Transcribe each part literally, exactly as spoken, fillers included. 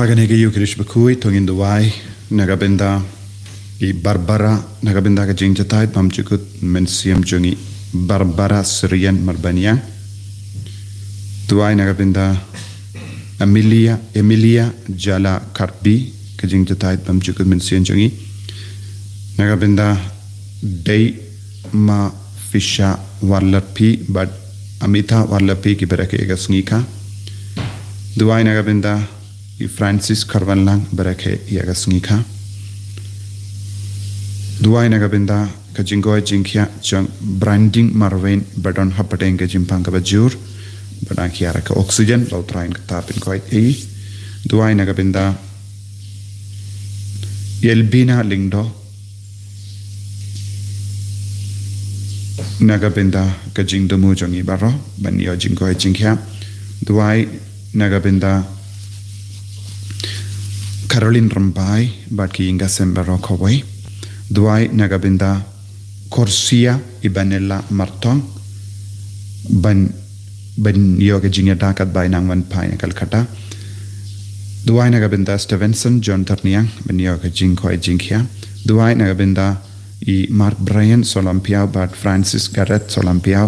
Ha kane ka Eucharist bakhuid to ngin duwai na ka bynta i Barbara, na ka bynta ka jingjahthait bymjukut mynsiem jong i Barbara Syrien Marbaniang. Duwai na ka bynta Amelia, Emilia Jala Karbi, ka jingjahthait bymjukut mynsiem jong i. Na ka bynta Dei Ma Fisha Warlapi bad Amita Warlapi kiba rakhe ïa ka sngi kha. Duwai na ka bynta i Francis Kharwanlang ba rakhe ïa ka sngi kha. Duwai na ka bynta ka jingkoit jingkhiah jong Branding Marwin ba don hapdeng ka jingpang kaba jur, ba dang khia ïa ka oxygen, ba U Trai un kyrpad pynkoit ïa i. Duwai na ka bynta Elbina Lyngdoh, na ka bynta ka jingthmu jong i baroh ban ïoh jingkoit jingkhiah. Duwai na ka bynta Caroline Rymbai bad ki ïing ki sem baroh kawei. Duwai na ka bynta Korsia Ibanella Martong ban, ban ïoh ka jingïada katba i nang wan phai na Kolkata. Duwai na ka bynta Stevenson John Tyrniang ban ïoh ka jingkoit jingkhiah. Duwai na ka bynta i Mark Brian Solampiaw bad Francis Gareth Solampiaw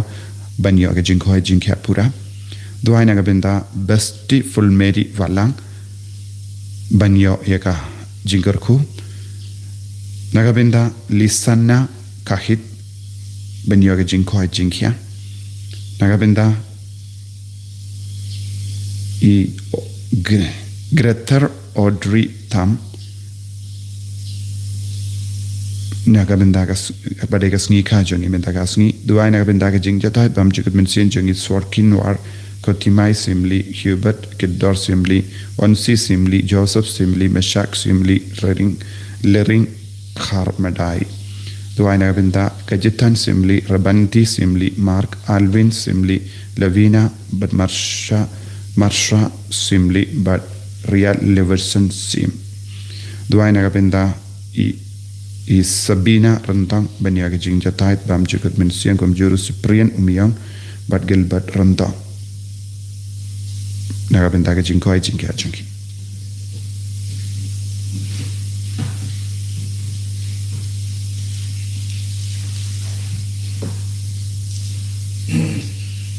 ban ïoh ka jingkoit jingkhiah pura. Duwai na ka bynta Besti Full Mary Walang ban ïoh ïa ka jingkyrkhu. Na ka bynta Lisanna Kahit ban ïoh ka jingkoit jingkhiah. Na ka bynta i G-, Greta Audrey Tam, na ka bynta ka s-, ba dei ka sngi kha jong i mynta ka sngi. Duwai na ka bynta ka jingjahthait bymjukut mynsiem jong i Sworkin War, Kotimai Simli, Hubert Kidor Simli, Onsi Simli, Joseph Simli, Meshak Simli, Rering, Lering Kharmadai. Duwai na ka bynta ka Jitan Simli, Rabanti Simli, Mark Alvin Simli, Lavina bad Marsha, Marsha Simli bad Ria Leverson Sim. Duwai na ka bynta i, i Sabina Ryntang ban ïoh ka jingjahthait bymjukut mynsiem kumjuh ruh Cyprian Umiong bad Gilbert Ryntang. Na ka bynta ka jingkoit jingkhiah jong ki.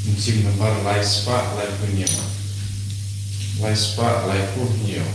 Mynsiem nambar lai spah laiphew hynñiew. Lai spah laiphew hynñiew.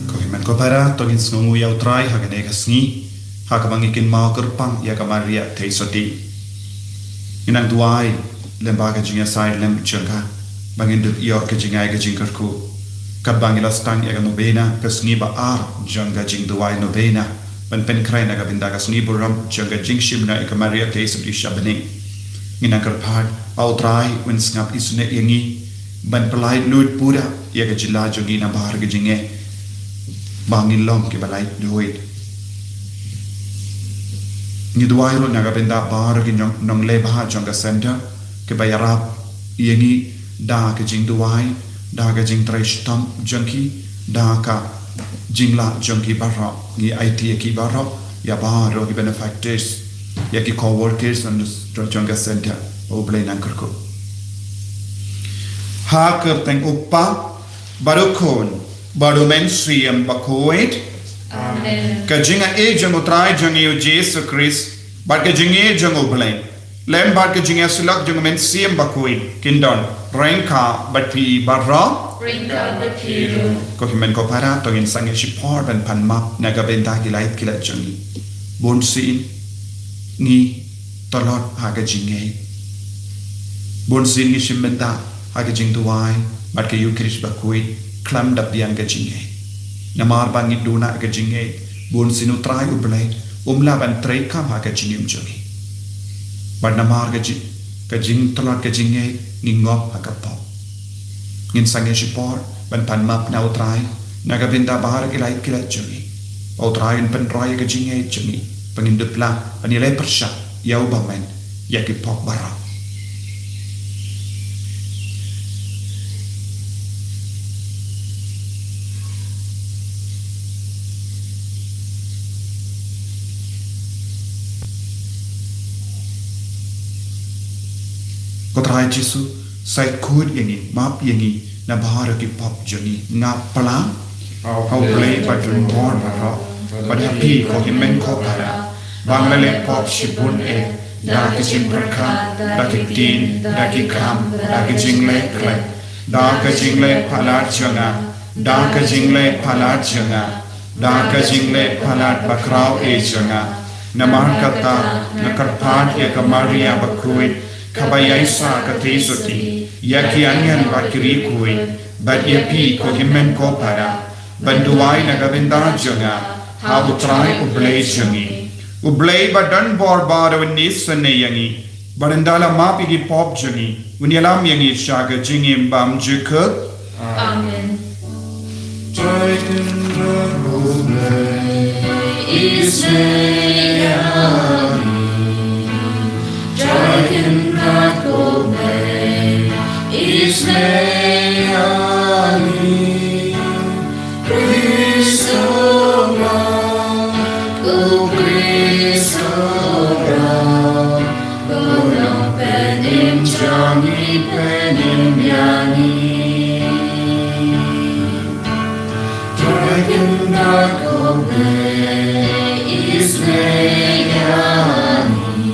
Ko hynmen ko para, to ngin sngewnguh ïa U Trai ha kane ka sngi, ha kaba ngi kynmaw kyrpang ïa ka Maria Theisotti. Ngin nang duwai lyngba ka jingïasaid lem jong ka, ba ngin dup ïoh ka jingai ka jingkyrkhu. Katba ngi la sdang ïa ka novena, ka sngi ba ar jong ka jingduwai novena, ban pynkhreh na ka bynta ka sngi burom jong ka jingshim noh ïa ka Maria Theisotti sha bneng. Ngin nang kyrpad ba U Trai un sngap isynei ïa ngi, ban pynlait luid pura ïa ka jylla jong ngi na baroh ki jingeh, ba ngin long kiba lait luid. Ngi duwai ruh na ka bynta baroh ki nong, nongleh bha jong ka center, kiba ïarap ïa ngi da ka jingduwai, da ka jingtrei shitom jong ki, da ka jinglah jong ki baroh. Ngi aiti ïa ki baroh, ïa baroh ki benefactors, ïa ki co-workers jong ka center. U Blei un nang kyrkhu. Ha ka kyrteng U Kpa, bad U Khun, bad U Mynsiem Bakhuid. Amen. Ka jingïeit jong U Trai jong ngi U Jisu Khrist, bad ka jingïeit jong U Blei, lem bad ka jingïasyllok jong U Mynsiem Bakhuid, kin don ryngkat bad phi baroh. Ryngkat bad phi ruh. Ko hynmen ko para, to ngin sangeh shipor ban pan map na ka bynta ki lait ki lait jong ngi. Bunsien ngi tlot ha ka jingngeit. Bunsien ngi shim bynta ha ka jingduwai bad ka Eukharist Bakhuid khlem da biang ka jingngeit. Namar ba ngi duna ka jingngeit, bunsien U Trai U Blei um lah ban treikam ha ka jingim jong ngi. Bad namar ka jing, ka jingtlot ka jingngeit ngi ngop ha ka pop. Ngin sangeh shipor ban pan map na U Trai na ka bynta baroh ki lait ki lait jong ngi. U Trai un pynroi ïa ka jingngeit jong ngi ba ngin dup lah ban ïaleh pyrshah ïa U Bymman ïa ki pop baroh. Ko Trai Jisu, sa khuid ïa ngi, map ïa ngi na baroh ki pop jong ngi. Ngap palat ha U Blei bad donbor baroh, bad ha phi ko hynmen ko para, ba nga la leh pop shibun eh, da ka jingpyrkhat, da ka ktien, da ka kam, da ka jingleh, da ka jingleh palat jong nga, da ka jingleh palat jong nga, da ka jingleh palat bakhraw eh jong nga. Namar kata nga kyrpad ïa ka Maria Bakhuid, kaba ïaisah ka theisotti, ïa ki angel bad ki riewkhuid, bad ïa phi ko hynmen ko para, ban duwai na ka bynta jong nga ha U Trai U Blei jong ngi. U Blei ba donbor baroh un isynei ïa ngi, bad ynda la map ïa ki pop jong ngi, un ïalam ïa ngi sha ka jingim bymjukut. Amen. Trai Kynrad U Blei, isynei ïa ngi. Trai Kynrad U Blei, isynei ïa ngi. Khrist u ong, U Khrist u ong, U Nongpynim jong ngi, pynim ïa ngi. Trai Kynrad U Blei, isynei ïa ngi.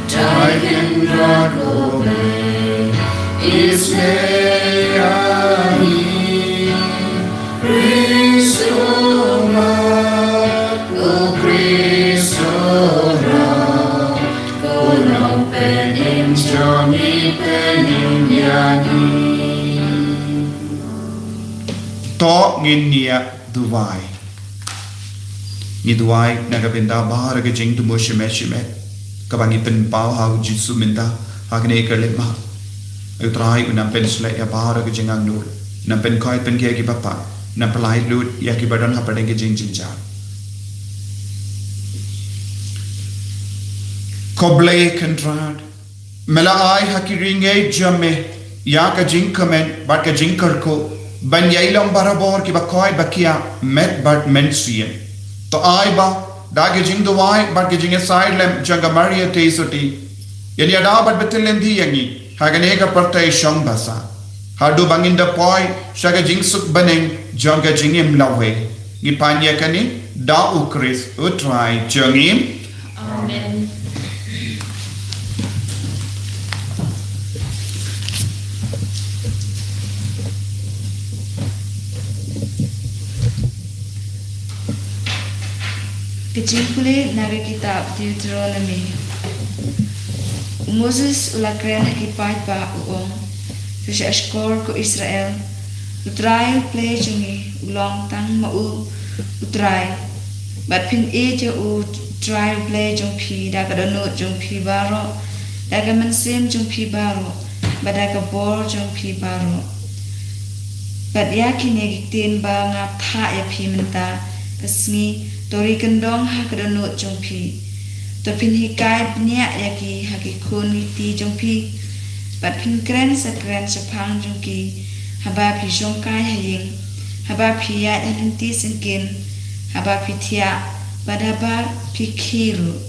Trai Kynrad U Blei, isynei ïa ngi. Khrist u ong, U Khrist u ong, U Nongpynim jong ngi, pynim ïa ngi. To ngin ïa duwai. Ngi duwai na ka bynta baroh ki jingthmu shimet shimet kaba ngi pynpaw ha U Jisu mynta ha kane ka lehmah. Ai U Trai, un nang pynshlei ïa baroh ki jingangnud, nang pynkhuid pynkhie ïa kiba pang, nang pynlait lut ïa kiba don hapdeng ki jingjynjar. Ko Blei Kynrad, me la ai ha ki riewngeit jong me ïa ka jingkmen bad ka jingkyrkhu ban ïai long barabor kiba khuid ba khiah met bad mynsiem. To ai ba da ka jingduwai bad ka jingïasaid lem jong ka Maria Theisotti, ïa ngi ïada bad ba pynlong ïa ngi ha kane ka pyrthei shong basa, haduh ba ngin da poi sha ka jingsuk bneng jong ka jingim lawei. Ngi pan ïa kane da U Khrist U Trai jong ngi. Amen. Ka jingpule na ka kitab Deuteronomi. U Moses u la kren ha ki paidbah, u ong: Sa shahshkor, ko Israel, U Trai U Blei jong ngi u long tang ma u U Trai. Bad phin ïeit ïa U Trai U Blei jong phi da ka dohnud jong phi baroh, da ka mynsiem jong phi baroh, bad da ka bor jong phi baroh. Bad ïa kine ki ktien ba nga phah ïa phi mynta ka sngi, to ri kyndong ha ka dohnud jong phi. To phin hikai bniah ïa ki ha ki khun ki kti jong phi. Bad phin kren sa kren shaphang jong ki haba phi shongkai ha ïing, haba phi ïaid ha lynti syngkien, haba phi thiah, bad haba phi khie ruh.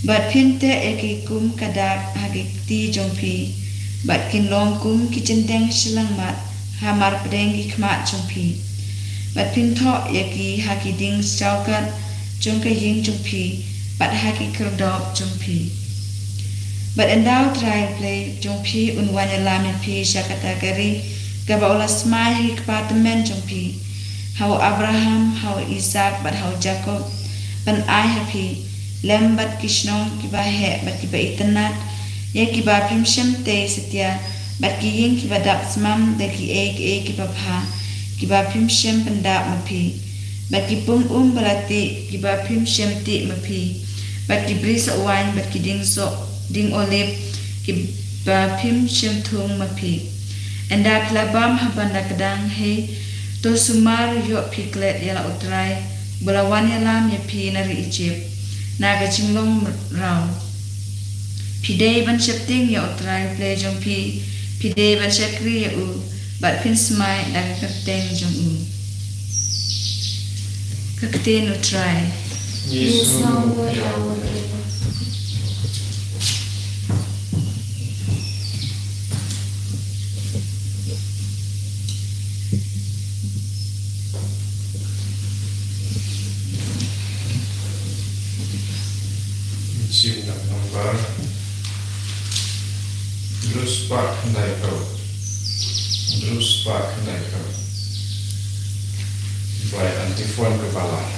Bad phin teh ïa ki kum ka dak ha ki kti jong phi. bad kin long kum ki jynteng shyllangmat ha mar pdeng ki khmat jong phi. Bad phin thoh ïa ki ha ki dieng shawkat jong ka ïing jong phi, bad ha ki khyrdop jong phi. Bad ynda U Trai U Blei jong phi un wan ïalam ïa phi sha kata ka ri kaba u la smai ha ki kpa tymmen jong phi, ha u Abraham, ha u Isaak bad ha u Jakob, ban ai ha phi, lem bad ki shnong kiba heh bad kiba itynnad, ïa kiba phim shym tei satia, bad ki ïing kiba dap smam da kiei kiei kiba bha, kiba phim shym pyndap ma phi, bad ki pung um ba la tih kiba phim shym tih ma phi, bad ki bri soh waiñ bad ki dieng soh, dieng olib kiba phim shym thung ma phi. Ynda phi la bam ha ban da kdang, hei, to sumar ïoh phi klet ïa la U Trai, ba la wan ïalam ïa phi na ri Ijipt, na ka jinglong mraw. Phi dei ban sheptieng ïa U Trai U Blei jong phi, phi dei ban shakri ïa u, bad phin smai da ka kyrteng jong u. Ka ktien U Trai. Ngi sngewnguh ïa U Blei. Shim na ka nombar hynriew spah khyndai phew. Hynriew spah khyndai phew. Bai Antiphon kaba lai.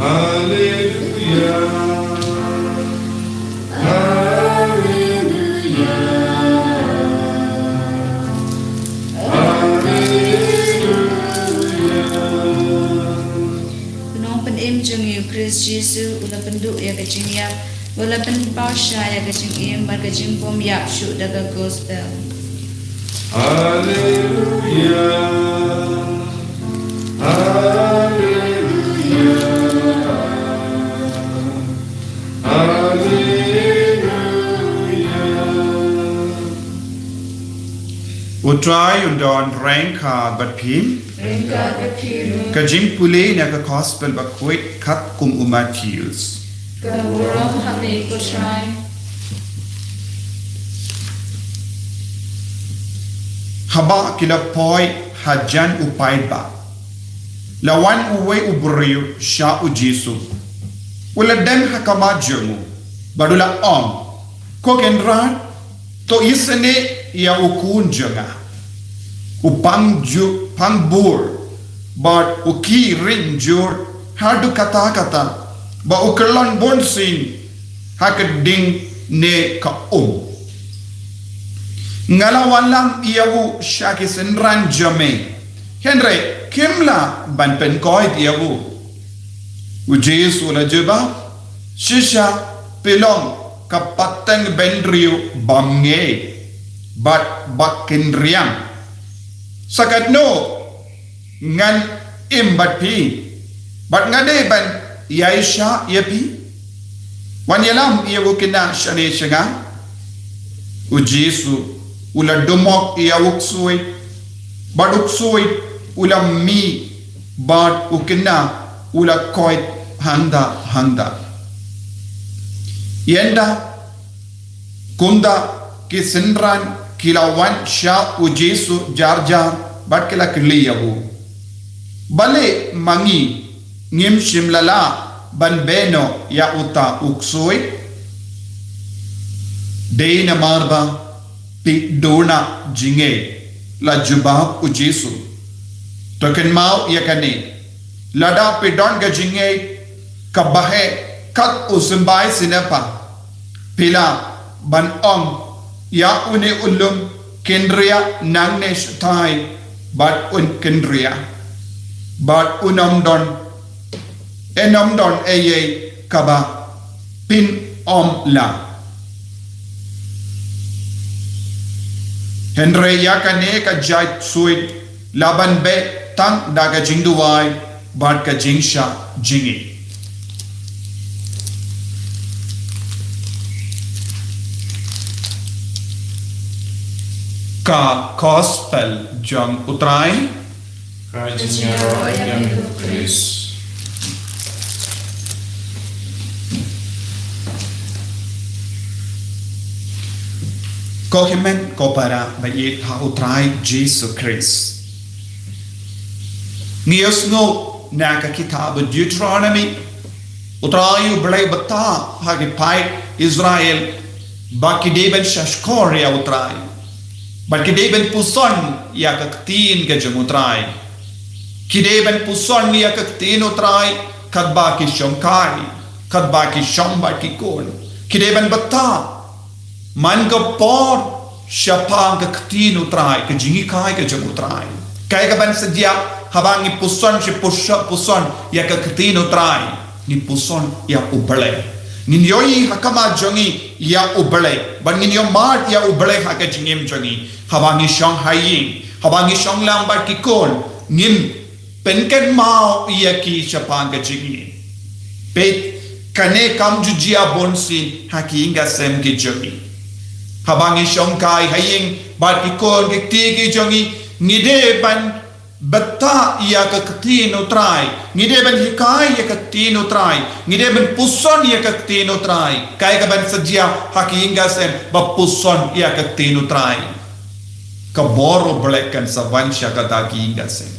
Haleluya. Haleluya. Haleluya. U Nongpynim jong ngi U Khrist Jisu u la pynduh ïa ka jingïap, u la pynpaw shai ïa ka jingim bad ka jingbym ïap shuh da ka gospel. Haleluya. Haleluya. Haleluya. U Trai un don ryngkat bad phi. Ryngkat bad phi ruh. Ka jingpule na ka gospel bakhuid katkum u Mathaios. Ka burom ha me ko Trai. Haba ki la poi hajan u paidbah, la wan uwei u briew sha u Jisu. U la dem ha khmat jong u bad u la ong, Ko Kynrad, to isynei ïa u khun jong nga, u pang ju-, pang bor, bad u khie ring jur haduh katta katta, bad u kyllon bunsien ha ka ding ne ka um. Nga la wallam ïa u sha ki synran jong me, hynrei kim lah ban pynkoit ïa u. U Jisu u la jubab, shisha phi long ka pateng bynriew bymngeit bad bakynriang. Sa katno ngan im bad phi, bad nga dei ban ïaishah ïa phi? Wan ïalam ïa u khynnah shane sha nga. U Jisu u la dumok ïa u ksuid, bad u ksuid u la mih, bad u khynnah u la koit hangta hangta. Ynda kumta ki synran ki la wan sha u Jisu jar jar bad ki la kylli ïa u, balei ma ngi ngim shym la lah ban beh noh ïa uta u ksuid? Dei namar ba phi duna jingngeit, la jubab u Jisu. To kynmaw ïa kane, lada phi don ka jingngeit kaba heh kat u symbai snepa, phi lah ban ong ïa une u lum, kynriah nangne shatai, bad un kynriah, bad un ym don, un ym don ei ei kaba phin ym lah. Hynrei ïa kane ka jait ksuid lah ban beh tang da ka jingduwai bad ka jingshah jingim. Ka Gospel jong u Trai. Ka jingïaroh ïa me ko Khrist. Ko hynmen ko para ba ïeit ha u Trai Jisu Khrist. Ngi ïohsngew na ka kitab Deuteronomi, u Trai u Blei u btah ha ki paid Israel ba ki dei ban shahshkor ïa u Trai, bad ki dei ban puson ïa ka ktien ka jong u Trai. Ki dei ban puson ïa ka ktien u Trai katba ki shongkai, katba ki shong bad ki khun. Ki dei ban btah man ka por shaphang ka ktien u Trai, ka jinghikai ka jong u Trai. Kaei kaban sa jia haba ngi puson shi puson, puson ïa ka ktien u Trai? Ngi puson ïa u Blei. Ngin ïohi ha khmat jong ngi ïa u Blei, bad ngin ïohmad ïa u Blei ha ka jingim jong ngi. Haba ngi shong ha ïing, haba ngi shong lang bad ki khun, ngin pynkynmaw ïa ki shaphang ka jingim. Peit, kane kam ju jia bunsien ha ki ïing ki sem ki jong ngi. Haba ngi shongkai ha ïing bad ki khun ki kti ki jong ngi, ngi dei ban btah ïa ka ktien u Trai, ngi dei ban hikai ïa ka ktien u Trai, ngi dei ban puson ïa ka ktien u Trai. Kaei kaban sa jia ha ki ïing ki sem ba puson ïa ka ktien u Trai? Ka bor u Blei kan sa wan sha kata ki ïing ki sem.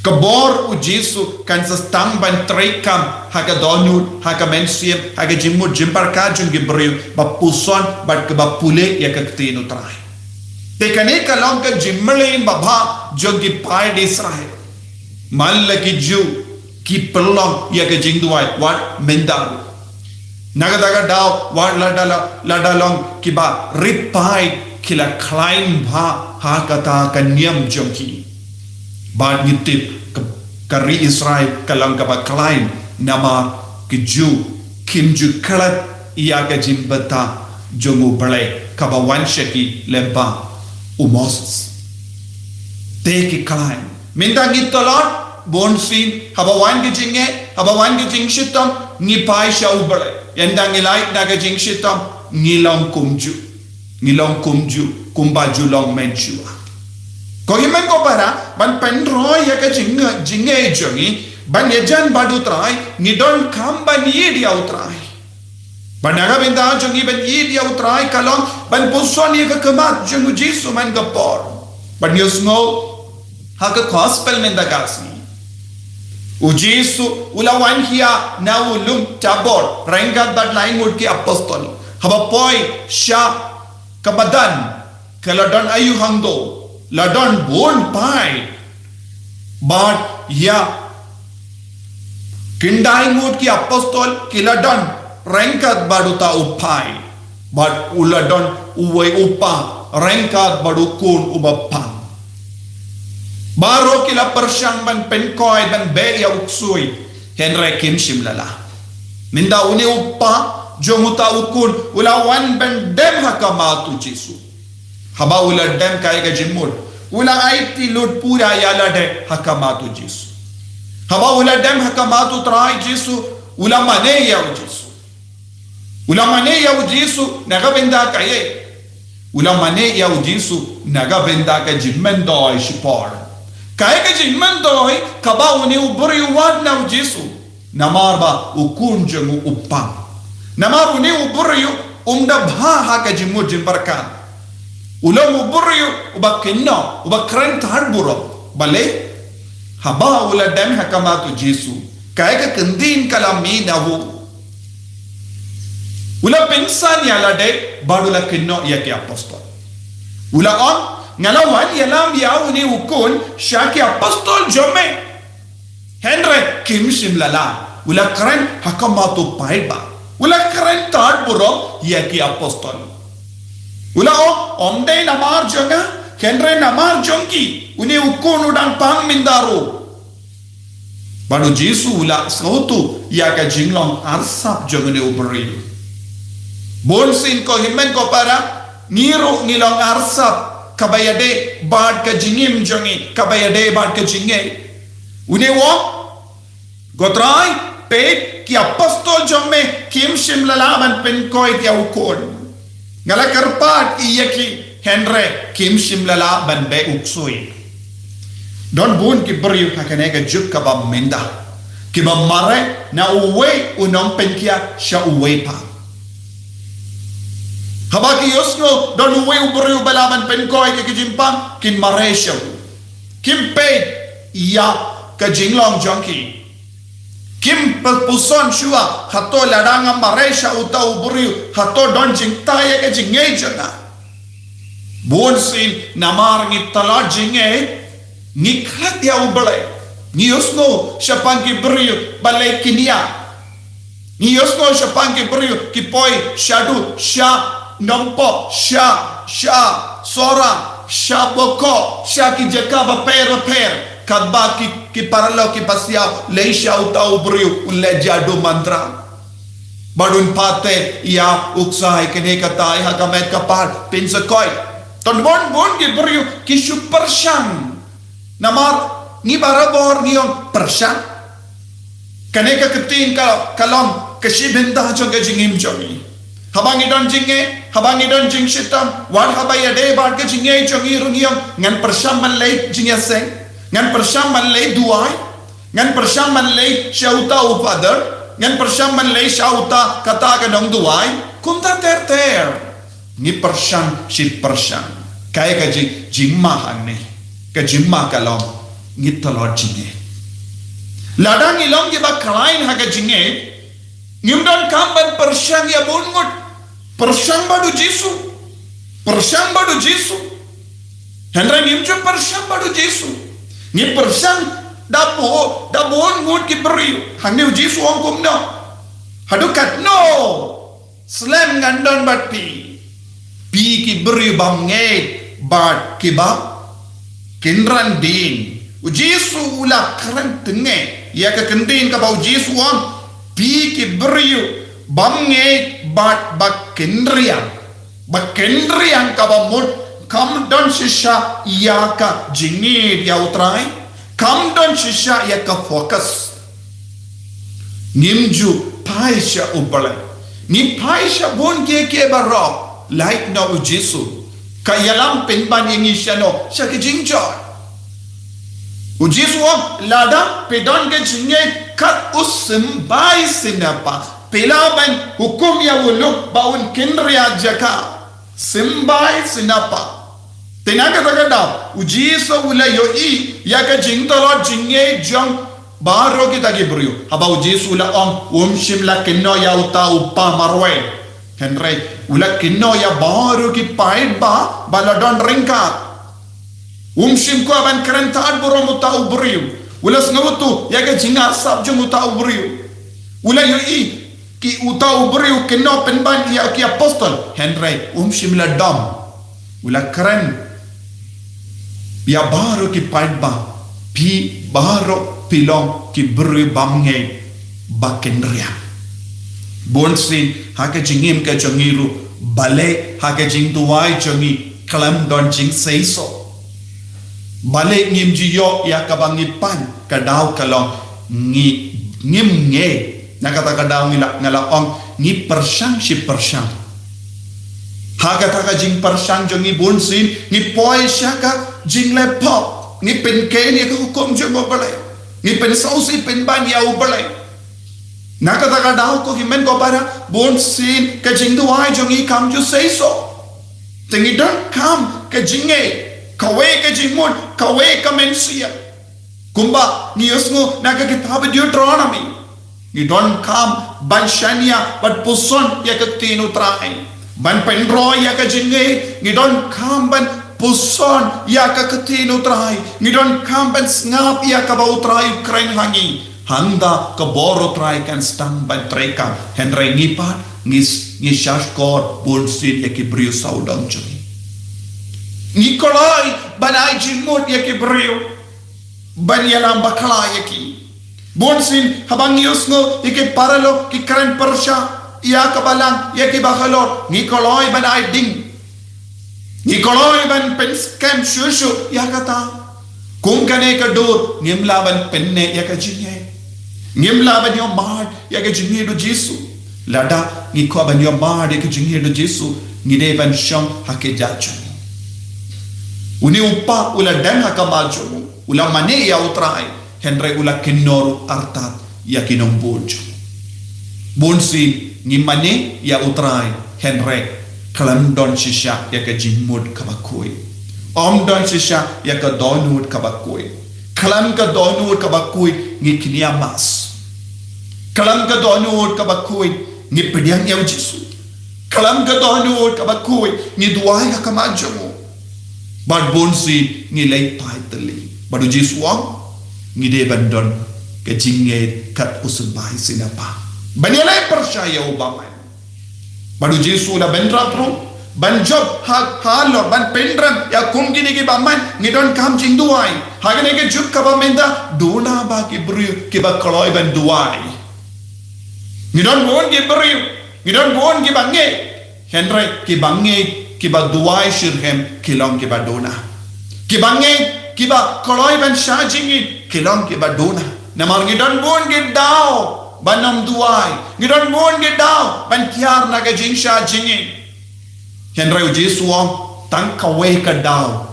Ka bor u Jisu kan sa sdang ban treikam ha ka dohnud, ha ka mynsiem, ha ka jingmut jingpyrkhat jong ki briew ba puson bad kaba pule ïa ka ktien u Trai. Te kane ka long ka jingmlien babha jong ki paid Israel. Man la ki Jiw ki pynlong ïa ka jingduwai wat mynta ruh. Na kata ka daw wat lada la, lada long kiba rit paid, ki la khlaiñ bha ha kata ka niam jong ki. Bad ngi tip ka, ka ri Israel ka long kaba khlaiñ namar ki Jiw kim ju klet ïa ka jingbthah jong u Blei kaba wan sha ki lyngba u Moses. Te ki khlaiñ. Mynta ngi tlot bunsien, haba wan ka jingeh, haba wan ka jingshitom, ngi phai sha u Blei. Ynda ngi lait na ka jingshitom, ngi long kum Jiw. Ngi long kum Jiw, kumba ju long mynshuwa. Ko hynmen ko para, ban pynroi ïa ka jing, jingeh jong ngi, ban ïajan bad u Trai, ngi donkam ban ïeit ïa u Trai. Bad na ka bynta jong ngi ban ïeit ïa u Trai ka long ban puson ïa ka khmat jong u Jisu man ka por. Bad ngi ïohsngew ha ka gospel mynta ka sngi, u Jisu u la wan hia na u lum Tabor ryngkat bad lai ngut ki apostol. Haba poi sha ka madan, ka la don aïu hangto? La don bun paid. Bad ïa khyndai ngut ki apostol ki la don ryngkat bad uta u paid. Bad u la don uwei u pa ryngkat bad u khun uba pang. Baroh ki la pyrshang ban pynkhiah ban beh ïa u ksuid, hynrei kim shym la lah. Mynta une u pa jong uta u khun u la wan ban dem ha khmat u Jisu. Haba u la dem, kaei ka jingmut? U la aiti lut pura ïa lade ha khmat u Jisu. Haba u la dem ha khmat u Trai Jisu, u la mane ïa u Jisu. U la mane ïa u Jisu na ka bynta kaei? U la mane ïa u Jisu na ka bynta ka jingmyntoi shipor. Kaei ka jingmyntoi kaba une u briew u wad na u Jisu? Namar ba u khun jong u u pang. Namar une u briew um da bha ha ka jingmut jingpyrkhat. U long u briew uba kynnoh, uba kren tad burom. Balei? Haba u la dem ha khmat u Jisu, kaei ka ktien ka la mih na u? U la pynsan ïa lade bad u la kynnoh ïa ki apostol. U la ong, nga la wan ïalam ïa une u khun sha ki apostol jong me, hynrei kim shym la lah. U la kren ha khmat u paidbah. U la kren tad burom ïa ki apostol. U la ong, ym dei namar jong nga, hynrei namar jong ki, une u khun u dang pang mynta ruh. Bad u Jisu u la sngewthuh ïa ka jinglong arsap jong une u briew. Bun sien ko hynmen ko para, ngi ruh ngi long arsap kaba ïadei bad ka jingim jong ngi, kaba ïadei bad ka jingngeit. Une u ong, ko Trai, peit, ki apostol jong me kim shym la lah ban pynkhiah ïa u khun. Nga la kyrpad ïa ki, hynrei kim shym la lah ban beh u ksuid. Don bun ki briew ha kane ka juk kaba mynta, kiba mareh na uwei u nongpynkhiah sha uwei pat. Haba ki ïohsngew don uwei u briew ba lah ban pynkhiah ïa ki jingpang, kin mareh sha u. Kim peit ïa ka jinglong jong ki. Kim puson shuwa, hato lada nga mareh sha uta u briew, hato don jingthaw ïa ka jingngeit jong nga? Bun sien namar ngi tlot jingngeit, ngi khlad ïa U Blei. Ngi ïohsngew shaphang ki briew ba leh kynriah. Ngi ïohsngew shaphang ki briew ki poi shaduh, sha Nongpoh, sha, sha Sohra, sha Bokajan, sha ki jaka bapher bapher. Katba ki, ki paralok ki pasiaw, leit sha uta u briew, un leh jadu mantra. Bad un patheh ïa u ksai kane katai ha ka met ka par, pynshoi. Te bun bun ki briew ki shu pyrshang. Namar ngi barabor ngi ong pyrshang. Kane ka ktien ka, ka long ka shi bynta jong ka jingim jong ngi. Haba ngi don jingngeit, haba ngi don jingshitom, wat haba ïadei bad ka jingngeit jong ngi ruh ngi ong ngan pyrshang ban leit jingïaseng, ngan pyrshang ban leit duwai, ngan pyrshang ban leit sha uta u father, ngan pyrshang ban leit sha uta kata ka nongduwai, kumta ter ter. Ngi pyrshang shi pyrshang. Kaei ka jing, jingma hangne? Ka jingma ka long ngi tlot jingngeit. Lada ngi long kiba khlaiñ ha ka jingngeit, ngim donkam ban pyrshang ïa bun ngut. Pyrshang bad u Jisu. Pyrshang bad u Jisu. Hynrei ngim ju pyrshang bad u Jisu. Ngi pyrshang da bun, da bun ngut ki briew. Hangne u Jisu u ong kumno? Haduh katno slem ngan don bad phi, phi ki briew bymngeit bad kiba kynran dien. U Jisu u la kren tynrai ïa ka ktien kaba u Jisu u ong, phi ki briew bymngeit bad ba kynriang. Ba kynriang kaba mut kam don shisha ïa ka jingngeit ïa U Trai. Kam don shisha ïa ka focus. Ngim ju phai sha U Blei. Ngi phai sha bun kiei kiei baroh. Lait noh u Jisu. Ka ïalam pynban ïa ngi shano? Sha ka jingjot. U Jisu u ong lada phi don ka jingngeit kat u symbai sinapa, phi lah ban hukum ïa u luk ba un kynriah jaka. Symbai sinapa. Te na kata ka daw u Jisu u la ïohi ïa ka jingtlot jingngeit jong baroh kita ki briew. Haba u Jisu u la ong, um shym la kynnoh ïa uta u pa marwei. Hynrei u la kynnoh ïa baroh ki paidbah ba la don ryngkat. Um shym kwah ban kren tad burom uta u briew. U la sngewthuh ïa ka jingarsap jong uta u briew. U la ïohi ki uta u briew kynnoh pynban ïa ki apostol. Hynrei um shym la dom. U la kren ïa baroh ki paidbah, phi baroh phi long ki briew bymngeit ba kynriah. Bun sien ha ka jingim ka jong ngi ruh, balei ha ka jingduwai jong ngi khlem don jingseisoh? Balei ngim ju ïoh ïa kaba ngi pan? Ka daw ka long ngi, ngim ngeit. Na kata ka daw ngi la, nga la ong ngi pyrshang shi pyrshang. Ha kata ka jingpyrshang jong ngi bun sien ngi poi sha ka jingleh pop, ngi pynkheiñ ïa ka hukum jong U Blei, ngi pynsngewsih pynban ïa U Blei. Na kata ka daw ko hynmen ko para, bun sien ka jingduwai jong ngi kam ju seisoh. Te ngi donkam ka jingngeit, kawei ka jingmut, kawei ka mynsiem. Kumba ngi ïohsngew na ka kitab Deuteronomi, ngi donkam ban shaniah, ban puson ïa ka ktien U Trai. Ban pynroi ïa ka jingngeit, ngi donkam ban puson ïa ka ktien U Trai. Ngi donkam ban sngap ïa kaba U Trai u kren ha ngi. Hangta ka bor U Trai kan sdang ban treikam. Hynrei ngi pat ngi, ngi shahshkor bun sien ïa ki briew sawdong jong ngi. Ngi kloi ban ai jingmut ïa ki briew ban ïalam bakla ïa ki. Bun sien haba ngi ïohsngew ïa ki paralok ki kren pyrshah ïa ka balang, ïa ki bahalor, ngi kloi ban ai ding. Ngi kloi ban pynskhem shuh shuh ïa kata. Kum kane ka dur ngim lah ban pynneh ïa ka jingngeit. Ngim lah ban ïohmad ïa ka jingngeit U Jisu. Lada ngi kwah ban ïohmad ïa ka jingngeit U Jisu, ngi dei ban shong ha ka jaka jong U. Une u kpa u la don ha khmat jong U, u la mane ïa U Trai, hynrei u la kynnoh ruh artat ïa ki nongbud jong U. Bun sien ngi mane ïa U Trai, hynrei khlem don shisha ïa ka jingmut kaba khuid. Ym don shisha ïa ka dohnud kaba khuid. Khlem ka dohnud kaba khuid ngi kñia Mass. Khlem ka dohnud kaba khuid ngi pdiang ïa U Jisu. Khlem ka dohnud kaba khuid ngi duwai ha khmat jong U. Bad bun sien ngi leit phai tylli. Bad U Jisu u ong, ngi dei ban don ka jingngeit kat u symbai sien, Kpa, ban ïaleh pyrshah ïa U Bymman. Bad U Jisu u la bynrap ruh ban jop ha, halor ban pynrem ïa kum kine ki bymman. Ngi donkam jingduwai. Ha kane ka juk kaba mynta, duna ba ki briew kiba kloi ban duwai. Ngi don bun ki briew, ngi don bun kiba ngeit. Hynrei kiba ngeit, kiba duwai shitrhem, ki long kiba duna. Kiba ngeit, kiba kloi ban shah jingim, ki long kiba duna. Namar ngi don bun ki daw ban ym duwai. Ngi don bun ki daw ban kiar na ka jingshah jingim. Hynrei U Jisu u ong, tang kawei ka daw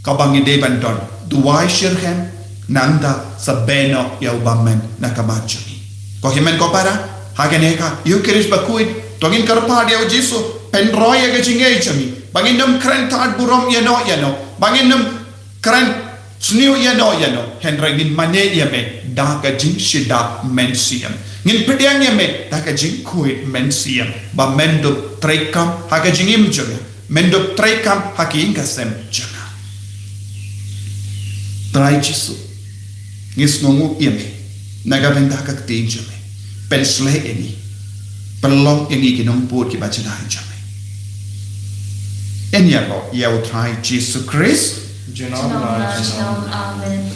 kaba ngi dei ban don. Duwai shitrhem, nangta sa beh noh ïa U Bymman na khmat jong ngi. Ko hynmen ko para, ha kane ka Ïukharist bakhuid, to ngin kyrpad ïa U Jisu, pynroi ïa ka jingngeit jong ngi. Ba ngin ym kren tad burom ïano ïano. Ba ngin ym kren sniew ïano ïano. Hynrei ngin mane ïa Me da ka jingshida mynsiem. Ngin pdiang ïa Me da ka jingkhuid mynsiem. Ba Men dup treikam ha ka jingim jong ngi. Men dup treikam ha ka ïing ka sem jong nga. Trai Jisu, ngi sngewnguh ïa Me na ka bynta ka ktien jong Me. Pynshlei ïa ngi. Pynlong ïa ngi ki nongbud kiba jngai jong Me. Yn ïaroh ïa U Trai Jisu Khrist. Junom la junom. Amen.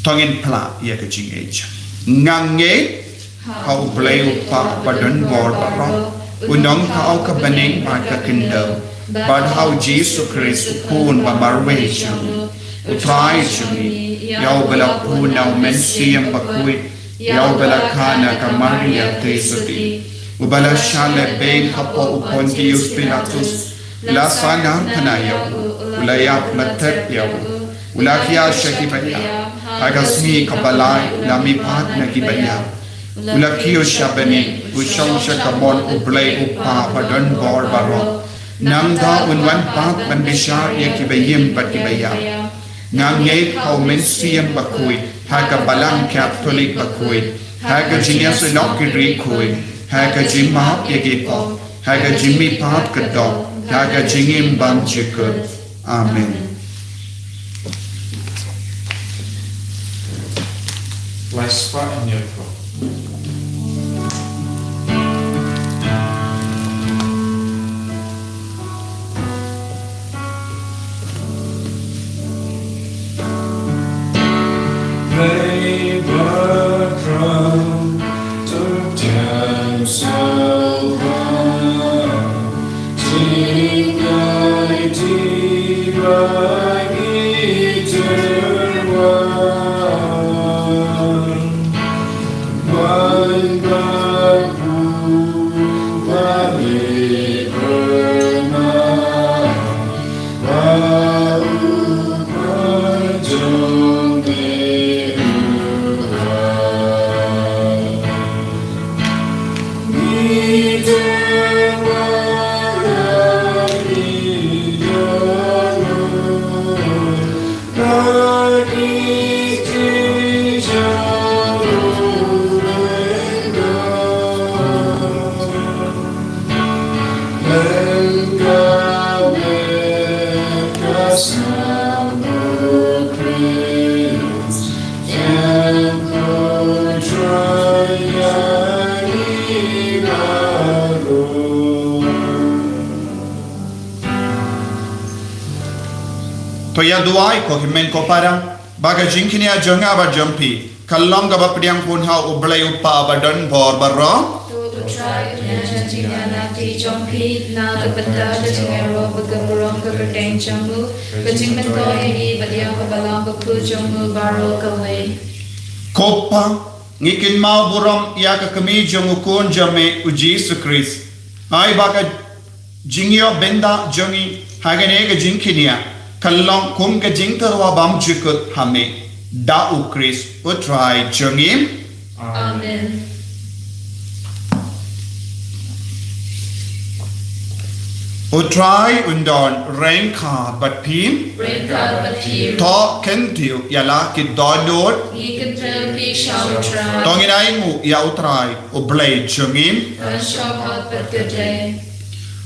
To ngin phla ïa ka jingngeit. Nga ngeit ha U Blei U Kpa ba don bor baroh, U Nongthaw ka bneng bad ka khyndew, bad ha U Jisu Khrist U Khun ba marwei jong U Trai jong ngi, ïa uba la pun na U Mynsiem Bakhuid, ïa uba la kha na ka Maria Theisotti, uba la shah lehbeiñ hapoh u Pontius Pilatus, u la sahnarphna ïa u, u la ïap, la thep ïa u, u la khiah sha ki baniah, ha ka sngi kaba lai u la mihpat na ki baniah, u la kiew sha bneng, u shong sha kamon U Blei U Kpa ba don bor baroh. Nangta un wan pat ban bishar ïa kiba im bad kiba ïap. Nga ngeit ha U Mynsiem Bakhuid, ha ka Balang Katholik bakhuid, ha ka jingïasyllok ki riewkhuid, ha ka jingmap ïa ki pop, ha ka jingmihpat ka doh, ha ka jingim bymjukut. Amen. Lai spah hynñiew phew. To ïa duwai ko hynmen ko para, ba ka jingkñia jong nga bad jong phi kan long kaba pdiang khun ha U Blei U Kpa ba don bor baroh. To U Trai un ïa jan jingïaid lynti jong phi na ka bynta ka jingïaroh bad ka burom ka kyrteng jong u, ka jingmyntoi ïa ngi bad ïa ka balang bakhuid jong u baroh kawei. Ko Kpa, ngi kynmaw burom ïa ka kmie jong u Khun jong me U Jisu Khrist. Ai ba ka jingïoh bynta jong ngi ha kane ka jingkñia kan long kum ka jingtyrwa bymjukut ha me, da U Khrist U Trai jong ngi. Amen. U Trai un don ryngkat bad phi. Ryngkat bad phi. To kyntiew ïa la ki dohnud. Ngi kyntiew phi sha U Trai. To ngin ai nguh ïa U Trai U Blei jong ngi. Kan shong hok bad ka dei.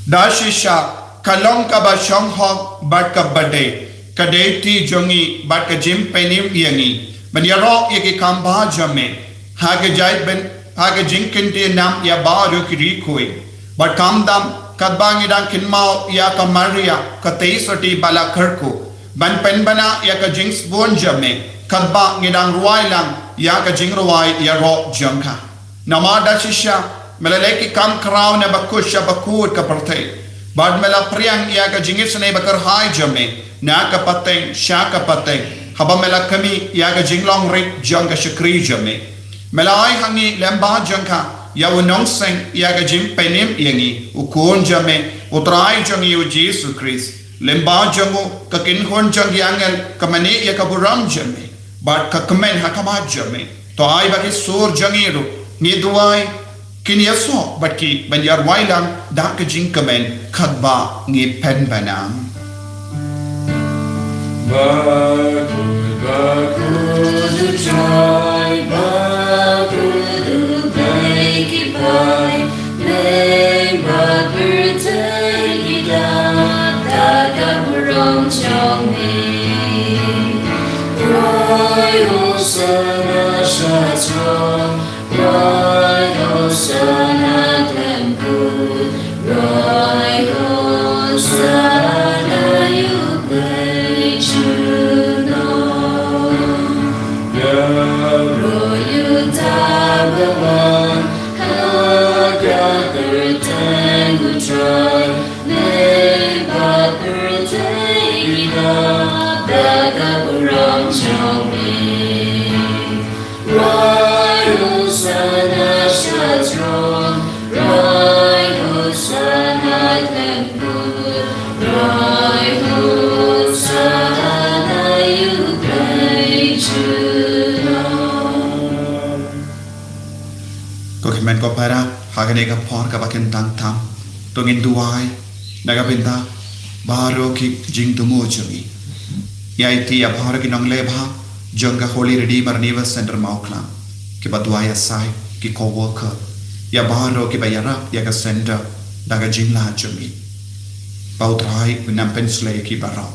Da shisha ka long kaba shong hok bad kaba dei, ka duty jong ngi bad ka jingpynim ïa ngi ban ïaroh ïa ki kam ba jong me ha ka jait bynta, ha ka jingkyntiew nam ïa baroh ki riewkhuid. Bad khamtam katba ngi dang kynmaw ïa ka Maria ka tei sotti ba la kyrkhu ban pynbna ïa ka jingsbun jong me, katba ngi dang rwai lang ïa ka jingrwai ïaroh jong ka. Namar da shisha me la leh ki kam khraw na bakut sha bakut ka pyrthei, bad me la pdiang ïa ka jingisynei bakyrhai jong me na ka pateng sha ka pateng, haba me la khmih ïa ka jinglong rit jong ka shakri jong me. Me la ai ha ngi lem bad jong ka ïa u nongseng ïa ka jingpynim ïa ngi, u Khun jong me, U Trai jong ngi U Jisu Khrist. Lem bad jong u ka kynhun jong ki angel ka mane ïa ka burom jong me, bad ka kmen ha khmat jong me. To ai ba ki sur jong ngi ruh, ngi duwai, kin ïasoh bad ki ban ïarwai lang da ka jingkmen katba ngi pynbna. Bakhuid, bakhuid U Trai, bakhuid U Blei ki paidbah pyrthei ki dap da ka burom jong me. Rwai Hosana sha throne, rwai Hosana khlem kut, rwai Hosana ïa U Blei junom. Ïaroh ïa uta uba wan ha ka kyrteng U Trai, leh ba pyrthei ki dap da ka burom jong me. Rwai Hosana sha throne, rwai Hosana khlem kut, rwai Hosana ïa U Blei junom. Ko hynmen ko para, ha kane ka por kaba kyntang tam, to ngin duwai na ka bynta baroh ki jingthmu jong ngi. Ïa iti ïa baroh ki nongleh bha jong ka Holy Redeemer Neighbor Centre Mawklang, kiba duwai ïa sai, ki co-worker, ïa baroh kiba ïarap ïa ka centre da ka jinglad jong ngi. Ba U Trai un nang pynshlei ïa ki baroh,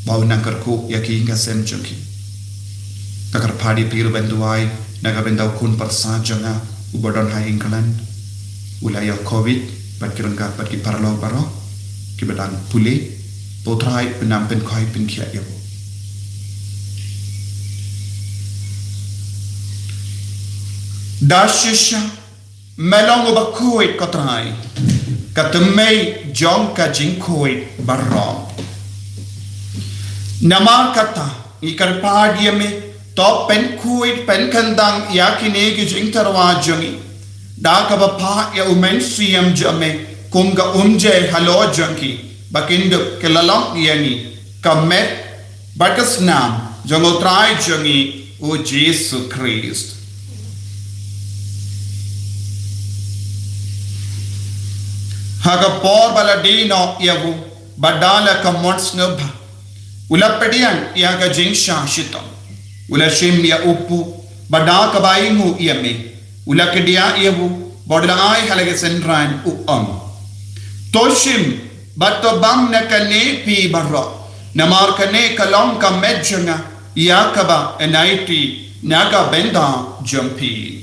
ba un nang kyrkhu ïa ki ïing ki sem jong ki. Nga kyrpad ïa phi ruh ban duwai na ka bynta u khun pyrsad jong nga uba don ha England, u la ïoh covid, bad ki ryngkat bad ki paralok baroh kiba dang pule. Ba U Trai un nang pynkhuid pynkhiah ïa u. Da shisha me long uba khuid, ko Trai, ka tymmen jong ka jingkhuid baroh. Namar kata ngi kyrpad ïa me, to pynkhuid pynkhyndang ïa kine ki jingtyrwa jong ngi da kaba phah ïa u Mynsiem jong me kum ka umjai halor jong ki, ba kin dup ki la long ïa ngi ka met bad ka snam jong U Trai jong ngi, U Jisu Khrist. Ha ka por ba la die noh ïa u, bad da la ka mon sngewbha, u la pdiang ïa ka jingshah shitom, u la shim ïa u puh, bad da kaba ainguh ïa me, u la kdiah ïa u, bad u la ai ha la ki synran, u ong: To shim bad to bam na kane phi baroh, namar kane ka long ka met jong nga, ïa kaba yn aiti na ka bynta jong phi.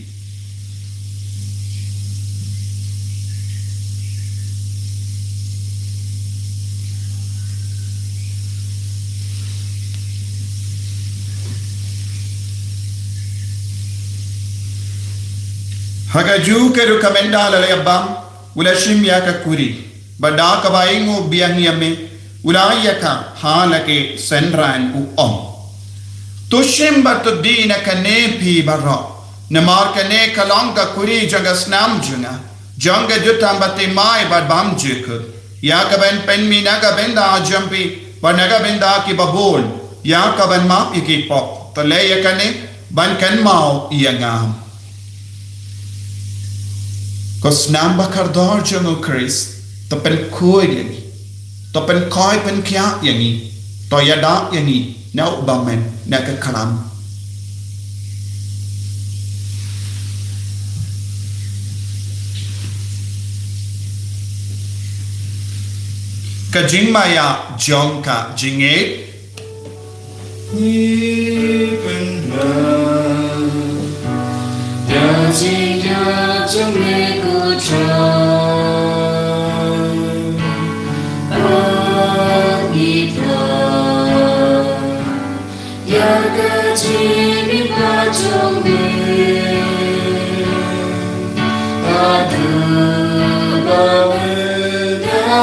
Ha kajuh ka rukom, ynda la ïa bam, u la shim ïa ka kuri, bad da kaba ainguh biang ïa me, u la ai ïa ka ha la ki synran, u ong: To shim bad to die na kane phi baroh, namar kane ka long ka kuri jong ka snam jong nga, jong ka jutang bathymmai bad bymjukut, ïa kaban pynmih na ka bynta jong phi bad na ka bynta kiba bun, ïa kaban map ïa ki pop. To leh ïa kane ban kynmaw ïa nga. Ko snam ba kordor jong U Khrist, to pynkhuid ïa ngi, to pynkhuid pynkhiah ïa ngi, to ïada ïa ngi na u bymman, na ka khlam. Ka jingmaïa jong ka jingngeit. Ngi pynbna ïa ka jingïaid jong me, ko Trai. Ngi pynbna ïa ka jingmihpat jong me. Haduh ba men da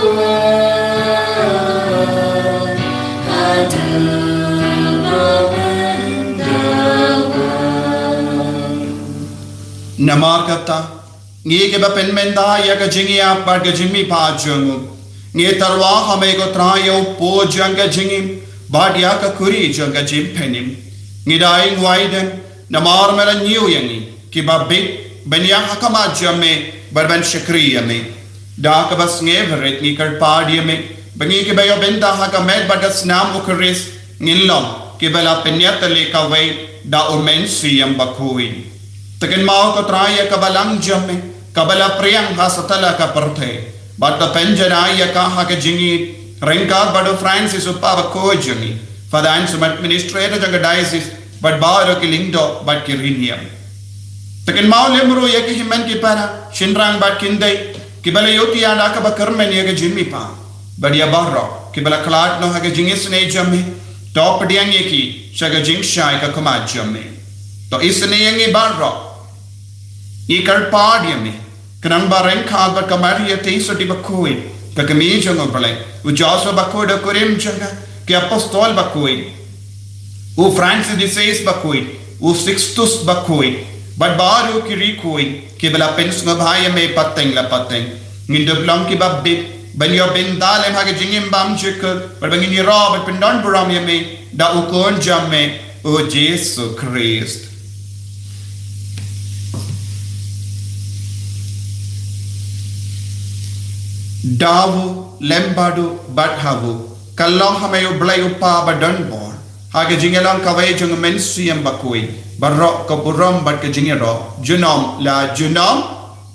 wan. Haduh ba men da wan. Namar kata, ngi kiba pynmynta ïa ka jingïap bad ka jingmihpat jong u, ngi tyrwa ha me, ko Trai, ïa u puh jong ka jingim, bad ïa ka kuri jong ka jingpynim. Ngi da ainguh aidem, namar me la ñiew ïa ngi kiba bit ban ïaid ha khmat jong me bad ban shakri ïa me. Da kaba sngewrit ngi kyrpad ïa me, ba ngi kiba ïoh bynta ha ka met bad ka snam U Khrist, ngin long kiba la pynïatylli kawei da U Mynsiem Bakhuid. To kynmaw, ko Trai, ïa ka Balang jong me, kaba la pdiang ha satlak ka pyrthei, bad to pynjanai ïa ka ha ka jingïeit ryngkat bad u Francis, u Pop bakhuid jong ngi, Father Anselm, administrator jong ka diocese, bad baroh ki lyngdoh bad ki rynïeng. To kynmaw lem ruh ïa ki hynmen ki para, shynrang bad kynthei, kiba la ïohthiah da kaba kyrmen ïa ka jingmihpat, bad ïa baroh kiba la khlad noh ha ka jingisynei jong me, to pdiang ïa ki sha ka jingshai ka khmat jong me. To isynei ïa ngi baroh, ngi kyrpad ïa me, khnang ba ryngkat bad ka Maria Theisotti bakhuid, ka Kmie jong U Blei, u Joseph bakhuid, u kurim jong ka, ki apostol bakhuid, u Francis de Sales bakhuid, u Sixtus bakhuid, bad baroh ki riewkhuid kiba la pynsngewbha ïa me pateng la pateng, ngin dup long kiba bit ban ïoh bynta lem ha ka jingim bymjukut, bad ba ngin ïaroh bad pyndonburom ïa me da u Khun jong me, U Jisu Khrist. Da u, lem bad u, bad ha u, Ka long ha me U Blei U Kpa ba don bor, ha ka jingïalong kawei jong U Mynsiem Bakhuid, baroh ka burom bad ka jingïaroh junom la junom.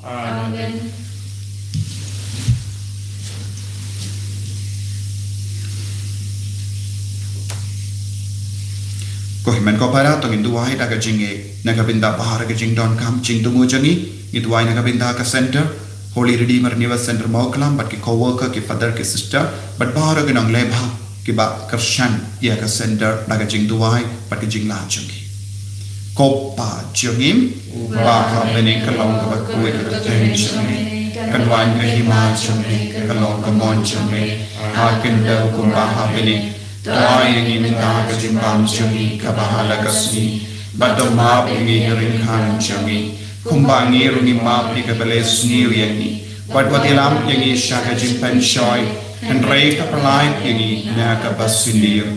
Amen. Ko hynmen ko para, to ngin duwai da ka jingïeit na ka bynta baroh ka jingdonkam jingthmu jong ngi. Ngi duwai na ka bynta ka center Holy Redeemer Renewal Center Mawklam bad ki co-worker, ki father, ki sister, bad baroh ki nongleh bha kiba kyrshan ïa ka center da ka jingduwai bad ka jinglad jong ngi. Ko Pa jong ngi ba ha bneng, ka long kaba khuid ka kyrteng jong me, kan wan ka hima jong me, ka long ka mon jong me ha ka khyndew kumba ha bneng. To ai ïa ngi mynta ka jingbam jong ngi kaba ha la ka sngi, bad to map ïa ngi ki ryngkhan jong ngi, kumba ngi ruh ngi map ïa kiba leh sniew ïa ngi. Wat wat ïalam ïa ngi sha ka jingpynshoi, hynrei to pyllait ïa ngi na kaba sniew.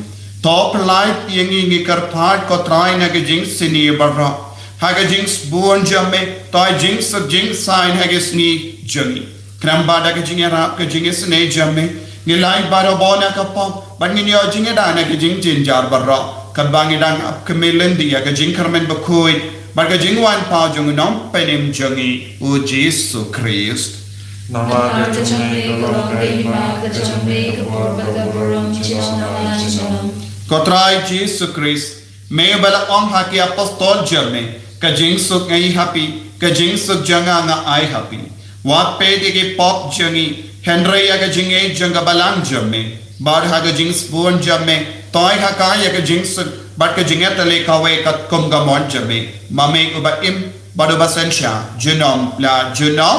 To pyllait ïa ngi, ngi kyrpad ko Trai, na ka jingsniew baroh. Ha ka jingsbun jong me, to ai jingsuk jingsaiñ ha ka sngi jong ngi. Khnang ba da ka jingïarap ka jingisynei jong me, ngin lait barabor na ka pop, bad ngin ïoh jingïada na ki jingjynjar baroh, katba ngi dang ap kmie lynti ïa ka jingkyrmen bakhuid bad ka jingwan paw jong U Nongpynim jong ngi, U Jisu Khrist. Namar ka jong me ka long ka hima, ka jong me ka por bad ka burom junom la junom. Ko Trai Jisu Khrist, me ba la ong ha ki apostol jong me, ka jingsuk nga ai ha phi, ka jingsuk jong nga nga ai ha phi. Wat peit ïa ki pop jong ngi, hynrei ïa ka jingïeit jong ka Balang jong me. Bad ha ka jingsbun jong me, to ai ha ka ïa ka jingsuk bad ka jingïatylli kawei katkum ka mon jong me, ma me uba im bad uba synshar junom la junom.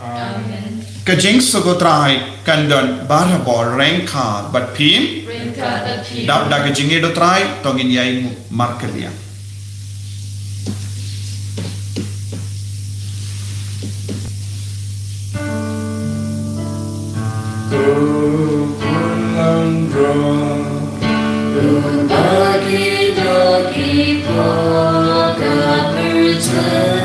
Amen. Ka jingsuk U Trai kan don barabor ryngkat bad phi. Ryngkat bad phi. Dap da ka jingïeit U Trai, to ngin ïai nguh markylliang. Ko khun langbrot, u ba ki doh ki pop ka pyrthei,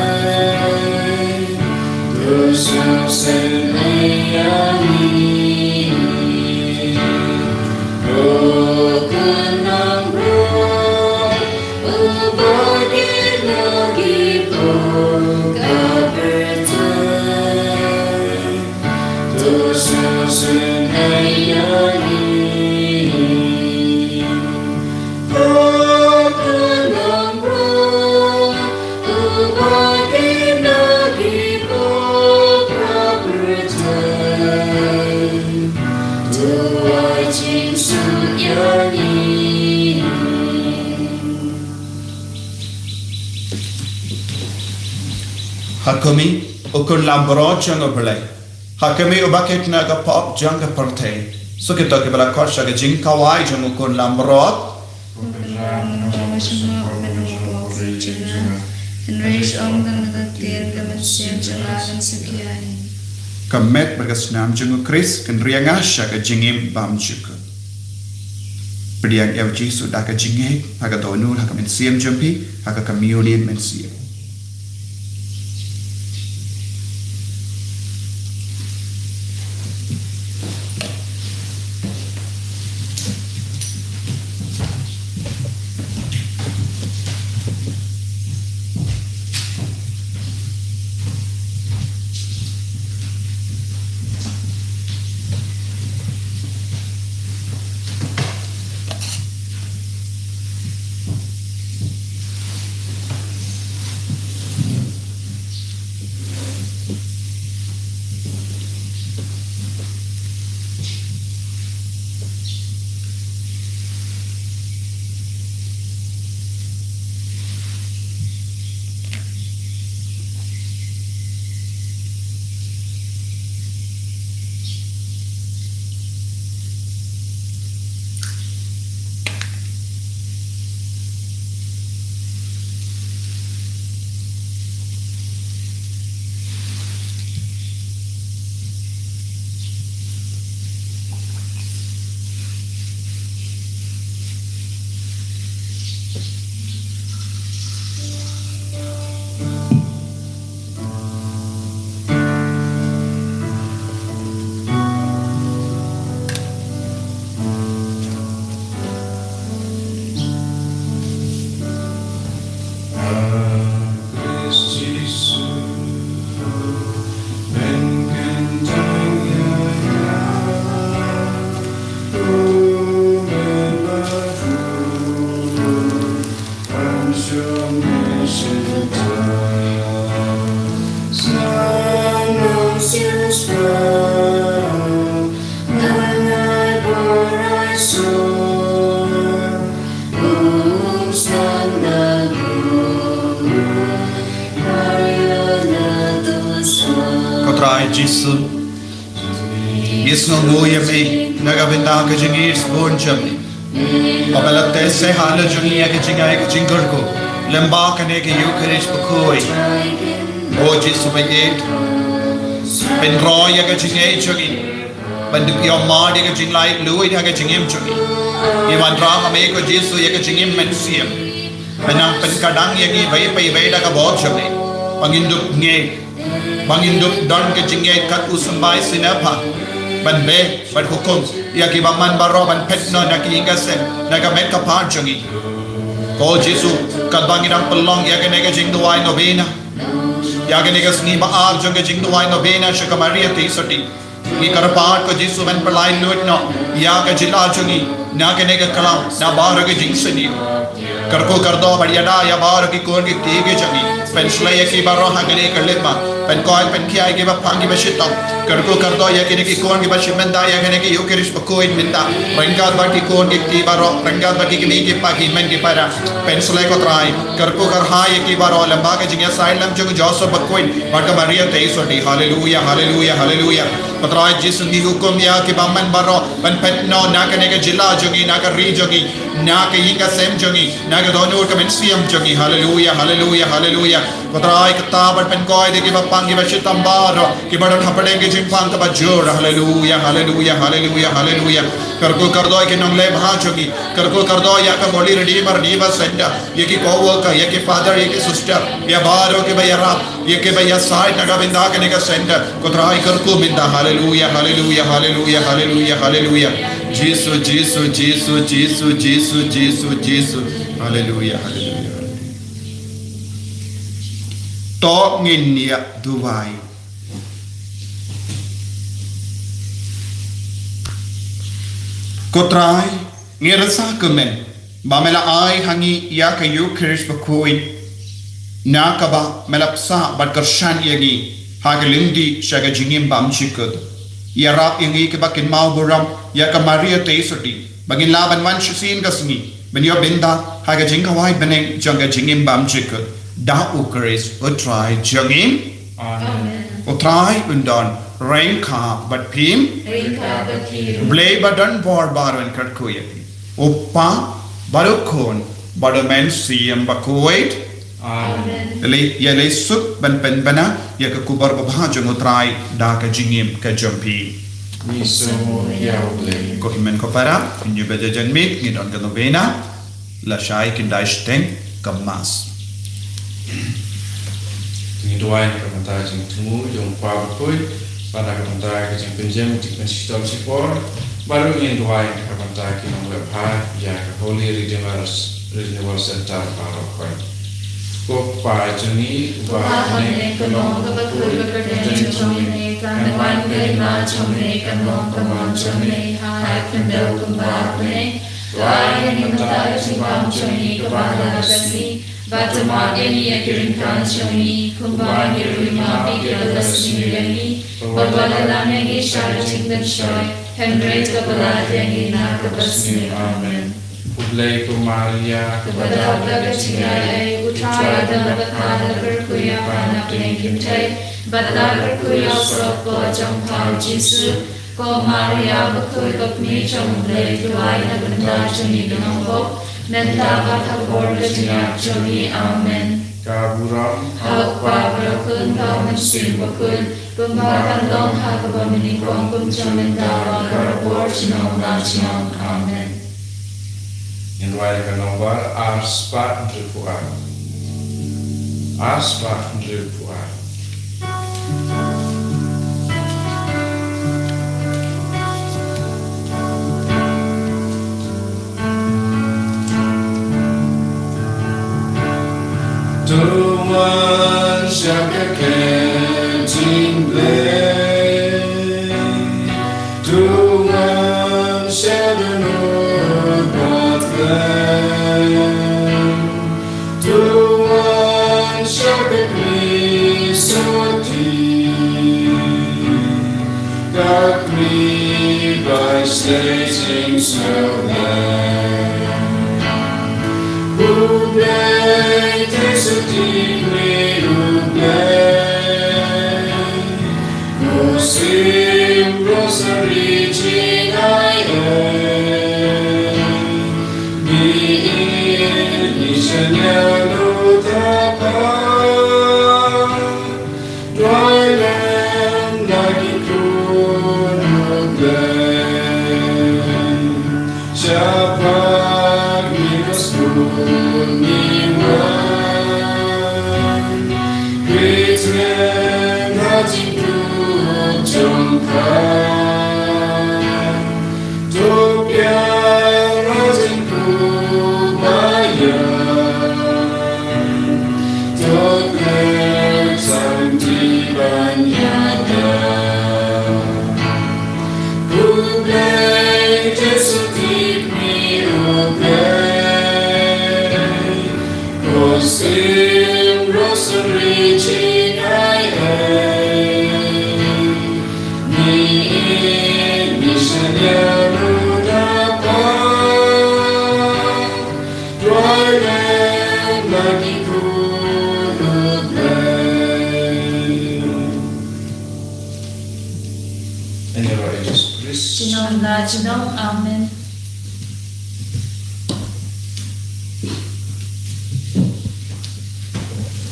to sngewsynei ïa ngi. Ko khun langbrot, u ba ki doh ki pop ka pyrthei, to sngewsynei ïa ngi. Ko khun langbrot, u ba ki doh ki pop ka pyrthei, to ai jingsuk ïa ngi. Ha khmih, u khun langbrot jong U Blei. Ha khmih, u ba kit na ka pop jong ka pyrthei. Suk ïa kito kiba la khot sha ka jingkhawai jong u khun langbrot. Ka met bad ka snam jong U Khrist kan ri ïa nga sha ka jingim bymjukut. Pdiang ïa U Jisu da ka jingngeit ha ka dohnud ha ka mynsiem jong phi, ha ka communion mynsiem. Ko Trai Jisu, ngi sngewnguh ïa me na ka bynta ka jingïeit bun jong me. Ba me la teh sha ïing jong ngi ïa ka jingai ka jingkyrkhu lyngba kane ka Ïukharist bakhuid. O Jisu ba ïeit, pynroi ïa ka jingïeit jong ngi ban dep ïohmad ïa ka jinglaitluid ha ka jingim jong ngi. Ngi wanrah ha me ko Jisu ïa ka jingim mynsiem. Pynang pynkadang ïa ngi iwei pa iwei da ka bor jong me, ba ngin dup ngeit, ba ngin dup don ka jingngeit kat u symbai sngewbha ban beh, ban hukum ïa kiba man baroh, ban phet noh na ki ïing ki sem na ka met ka phad jong ngi. Ko Jisu, katba ngi dang pynlong ïa kane ka jingduwai novena, ïa kane ka sngi ba ar jong ka jingduwai novena sha ka Maria Theisotti, ngi kyrpad ko Jisu ban pyllait luid noh ïa ka jylla jong ngi na kane ka klam, na baroh ka jingsniew. Kyrkhu kyrdoh bad ïada ïa baroh ki khun ki kti ki jong ngi. Pynshlei ïa ki baroh ha kane ka lynti, pynkoit pynkhiah ïa kiba pang kiba shitom. Kyrkhu kyrdoh ïa kine ki khun kiba shim bynta ïa kane ka Ïukharist bakhuid mynta, ryngkat bad ki khun ki kti baroh, ryngkat bad ki kmie ki kpa ki hynmen ki para. Pynshlei ko Trai, kyrkhu kyrhai ïa ki baroh lyngba ka jingïasaid lem jong u Joseph bakhuid bad ka Maria Theisotti. Haleluia, haleluia, haleluia. Ko Trai Jisu, ngi hukum ïa kiba man baroh ban phet noh na kane ka jylla jong ngi, na ka ri jong ngi, na ka ïing ka sem jong ngi, na ka dohnud ka mynsiem jong ngi. Haleluia, haleluia, haleluia. Ko Trai, kata ban pynkoit ïa kiba pang kiba shitom baroh, kiba don hapdeng ka jingpang kaba jur. Haleluia, haleluia, haleluia, haleluia. Kyrkhu kyrdoh ïa ki nongleh bha jong ngi. Kyrkhu kyrdoh ïa ka Holy Redeemer Diva Center, ïa ki co-worker, ïa ki father, ïa ki sister, ïa baroh kiba ïarap, ïa kiba ïasaid na ka bynta kane ka center. Ko Trai, kyrkhu mynta. Haleluia, haleluia, haleluia, haleluia, haleluia. Jisu, Jisu, Jisu, Jisu, Jisu, Jisu, Jisu. Haleluia, haleluia. To ngin ïa duwai. Ko Trai, ngi rasa kumne ba me la ai ha ngi ïa ka Ïukharist bakhuid, na kaba me la pynshai bad kyrshan ïa ngi ha ka lynti sha ka jingim bymjukut. Ïarap ïa ngi kiba kynmaw burom ïa ka Maria Theisotti, ba ngin lah ban wan shisien ka sngi ban ïoh bynta ha ka jingkhawai bneng jong ka jingim bymjukut. Da U Khrist U Trai jong ngi. Amen. U Trai un don ryngkat bad phi. Ryngkat bad phi. U Blei ba don bor baroh un kyrkhu ïa phi. U Kpa bad U Khun bad U Mynsiem Bakhuid. Amen. Ïaleh, ïaleh suk ban pynbna ïa ka khubor babha jong U Trai da ka jingim ka jong phi. Ngi sngewnguh ïa U Blei. Ko hynmen ko para, hynñiew baje janmiet ngin don ka novena. Lashai kin dei shiteng ka Mass. Ngi duwai na ka bynta jingthmu jong U Kpa Bakhuid, bad na ka bynta ka jingpynjem jingpynshitom shipor, bad ruh ngin duwai na ka bynta ki nongleh bha ïa ka Holy Redeemer Renewal Center baroh khoit. Ko Kpa jong ngi uba ha kane ka lynnong kaba khuid ba kyrteng jong me kan wan, ka hima jong me kan long, ka mon jong me ha ka khyndew kumba ha bneng. To ai ïa ngi mynta ka jingbam jong ngi kaba ha ka sngi, bad to map ïa ngi ïa ki ryngkat jong ngi, kumba ngi ruh ngi map ïa ki ba sniew ïa ngi, bad wat lam ïa ngi sha ka jingpynshoi, hynrei to pyllait ïa ngi na ka basniew. Amen. Khublei ko Maria, kaba dap da ka jingai ei, U Trai u don bad pha, la kyrkhu ïa pha na pdeng ki kynthei, bad la kyrkhu ïa u soh jong pha U Jisu. Ko Maria bakhuid, ko Kmie jong U Blei, duwai na ka bynta jong ngi ki nongpop, mynta bad ha ka por ka jingïap jong ngi. Amen. Ka burom ha U Kpa bad ha U Khun bad ha U Mynsiem Bakhuid, kumba kan long ha kaba mynnyngkong, kum jong mynta bad barabor, junom la junom. Amen. Ngin duwai ka nombar ar spah hynriewphew ar. Ar spah hynriewphew ar. To wan sha ka ktien jong U Blei. To wan sha ka dohnud Bethlehem. To By stating so loud. U Blei te suti me U Blei. U sim rosary jingai e. Ni ni shanya lo tapa. Dwai lem da ki khun U Blei. Shaphang ngi ka skul ngi wan. Khristren ha jingkyrkhu jong ka. To biang ha jingkyrkhu ba ïa. To kyrsan ti ban ïada. U Blei te suti me U Blei. Ko sim rosary jingai e. Ni ni shanya lo tapa. Dwai lem da ki khun U Blei. Ïa U Blei Jisu Khrist. Junom la junom, amen.